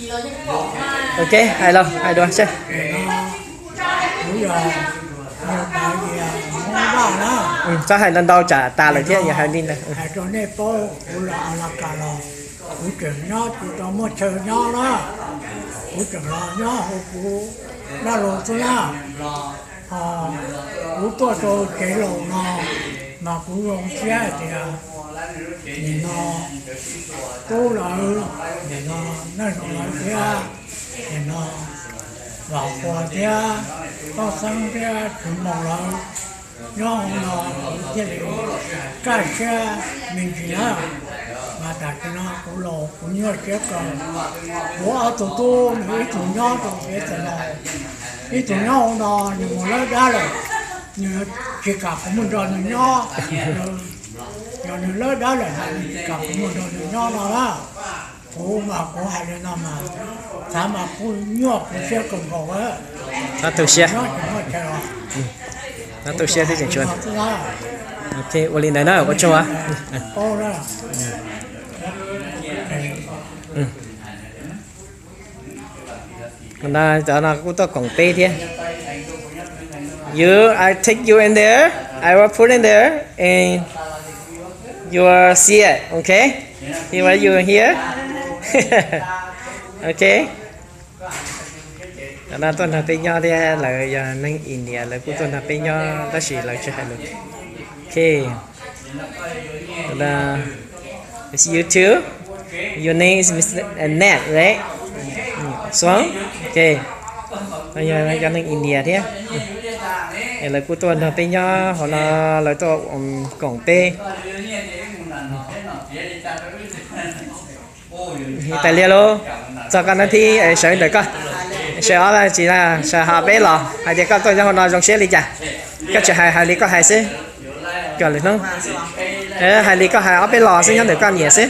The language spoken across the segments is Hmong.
Ok, hais los hais dua seb. Kuv yog niag Paj Yias Hmoob Vaj na. Txhob hais ntau ntau tsam tas lawm thiab, yog hais li ntawd. Hais rau nej paub, kuv los Alaska los kuv tseem nyob tsis tau muaj chaw nyob na. Kuv tseem los nyob hauv kuv dab laug xwb na. Ho kuv tuaj rau tsev laus no mas kuv zoo siab hais tias nim no Tub lawv, nim no Neej Zoo lawv thiab, nim no Vam Quas thiab, Tob Xeeb thiab, Tswv Moos lawv nyob hauv no, kuv thiaj li kaj siab me ntsis na. Mas tam sim no kuv laus kuv nyuaj siab kawg. Kuv ob tug tub nws ib tug nyob rau pem teb no, ib tug nyob hauv no, nws mus lawb dab lawm, nws tsis kam kuv mus nrog nws nyob. Yog nws lawb dab lawm mas nws tsis kam kuv mus nrog nws nyob no na. Kuv mas kuv hais li no mas, xav mas kuj nyuaj kuv siab kawg nkaus. Txhob tu siab. Txhob tu siab thiab tseem tshuav. Ok, ua li ntawd na, ua tsaug. Cov no kuj tuaj koom peb thiab. You, I take you in there. I will put in there, and you will see it, okay? You are you here? Okay. Cov no tuaj nrog peb nyob thiab, lawv yog neeg India, lawv kuj tuaj nrog peb nyob tab sis lawv tsis hais lus. Ok. It's you too. Your name is Mister Nat, right? Xuan. Ok. Yog cov neeg India thiab. Es lawv kuj tuaj nrog peb nyob hauv no, lawv tuaj koom peb. Tais liaj lauj, txog koj nab thib sawv ntawm koj, sawv ob tsis, sawv ho peb los hais tias koj tuaj nyob hauv no zoo siab li cas? Koj tsis hais, hais li koj hais xwb. Kom lwm hnub hais li koj hais ob peb los xwb nyob ntawm koj niam xwb.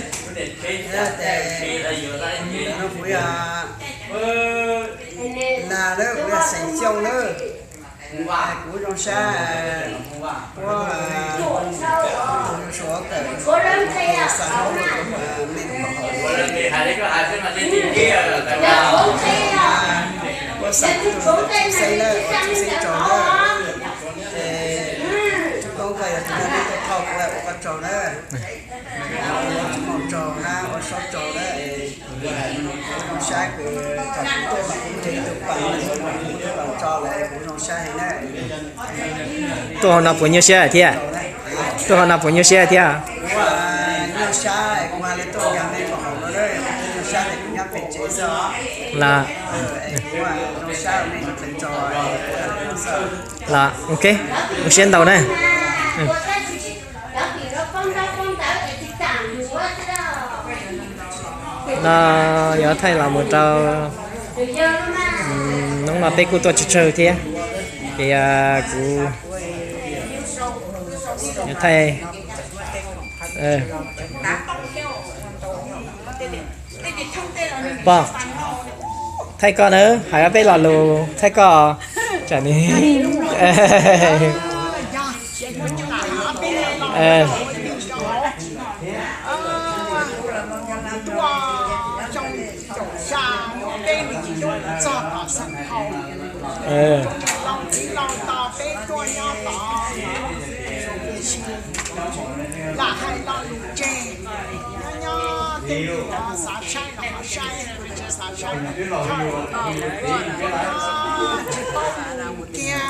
Kuv zoo sab, kuv, kuv suav tawm, xa, me, kuv xa tus tub xeeb na, ua tub xeeb tsaug na. Ces tub toob koj yog tus nrog peb tuaj thauj kuv ua koj tsaug na. Ua tub moos tsaug hab ua saub tsaug na. Kuv zoo sab kws thaum kuv tuaj mas kuv nrhiav ib tug paas, kuv tub paas tso lawm, kuv zoo sab heev na. Tuaj hauv no puas nyuaj siab thiab? Tuaj hauv no puas nyuaj siab thiab? Kuv nyuaj sab, kuv hais li tuaj nkag me nkaus hauv no, kuv nyuaj sab es kuv nyob pem tsev xwb os. Los, kuv zoo sab me ntsis tso, kuv hais li no xwb. Los, ok, zoo siab ntau na. No yuav thaij los mus rau, hnub no peb kuj tuaj tsawg tsawg thiab, ces kuv yuav thaij. Pog, thaij koj na, hais ob peb lo lus thaij koj. Tsam ni. Lam hais lo lus tseg, nyob nyob tej lus xav saib los ho saib, tsis xav saib los ho tsis paub kiag,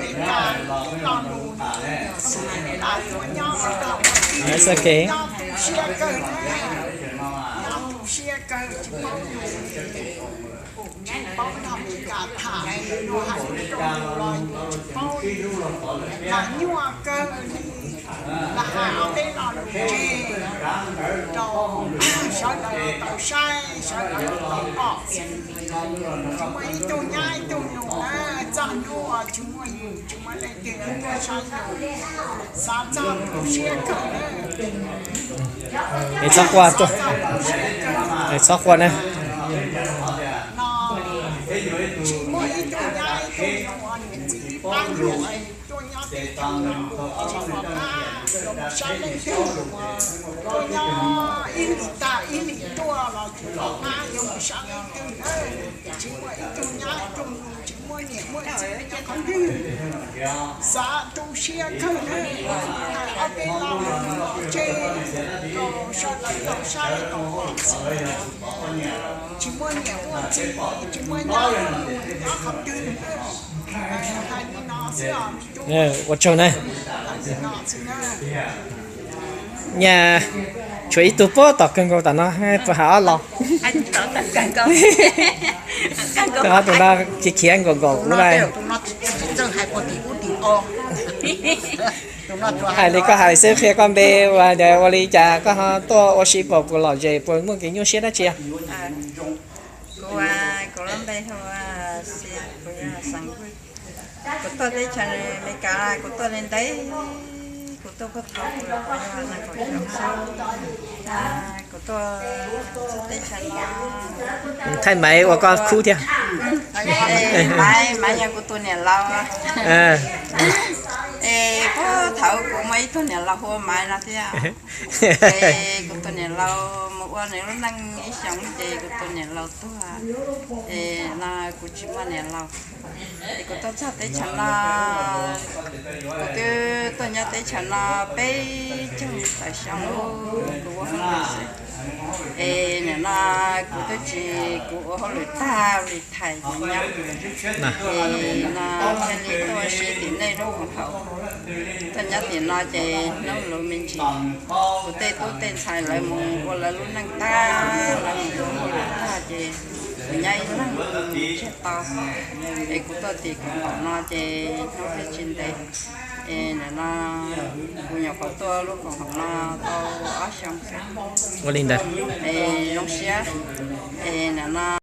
es cas ib lo lus, tuaj nyob ua tau ua tij, nyob tu siab kawg na, nyob tu siab kawg tsis paub lus, tsis paub nrog Meskas tham, yus hais lus rau yus los yus tsis paub li, mas nyuaj kawg li. Lam hais ob peb lo lus tseg rau sawv daws tau saib, sawv daws tau pom xwb. Tsis muaj ib tug nyab ib tug nus na, txog hnub uas tsis muaj yus tsis muaj leej twg tuaj saib yus, xav txog tu siab kawg na. Es txhob quaj tuaj, es txhob quaj na. No tsis muaj ib tug nyab ib tug nus uas niam txiv pab yus tuaj nyob tim teb, tsis pom qab zoo Sab leej twg uas tuaj nyob ib hlis tag ib hlis tuaj los tsis pom qab yuav mus sab leej twg na. Tsis muaj ib tug nyab ib tug nus, tsis muaj niam muaj txiv nyob qhov twg. Xav tu siab kawg na, ob peb lo tseg, sawv daws tau saib tau pom xwb. Tsis muaj niam muaj txiv, tsis muaj nyab nyob qhov twg. Hais li no xwb os. Ua tsaug na. Nyaj, tshuav ib tug puag tom kawg nkaus tom no, puas hais ob los? Tus no khiav khiav nkaum nkaum kuv na. Hais li koj hais xwb, qhia koj npe uas ua li cas koj ho tuaj ua si pom puas lom zem, puas muaj kev nyuaj siab dab tsi? Kuv, kuv lub npe hu ua Xia, kuv yog xeem Vwj. Kuv tuaj teb chaws Amelikas, kuv tuaj ntev ntev, kuv tuaj puag thaum kuv yog nees nkaum xyoo xwb. Kuv tuaj teb chaws no. Thaij Maiv ua koj khub thiab. Maiv, Maiv yog kuv tus niam laus. Es puag thaum kuv muaj ib tug niam laus hu ua Maiv no thiab. Ces kuv tus niam laus mus ua nws lub neej ib xyoos ces kuv tus niam laus tuag. Es no kuv tsis muaj niam laus. Es kuv tuaj txog teb chaws no, kuv twb tuaj nyob teb chaws no peb caug tawm xyoo kuv ua hauj lwm xwb. Es nim no kuv twb tsis, kuv ua hauj lwm tag li thais nyob. Es no thiaj li tuaj ua si tim nej lub koom haum. Tuaj nyob tim no ces hnub luv me ntsis, kuv tej tub tej ntxhais lawv mus ua lawv lub neej tag, lawv mus ua hauj lwm tag ces kuv nyob ib leeg tsis tau. Es kuv tuaj tim koom haum no ces hnub thiaj tsis ntev. Es nim no kuv nyuam qhuav tuaj lub koom haum no tau ob xyoo xwb. Ua li ntawd. Es zoo siab. Es nim no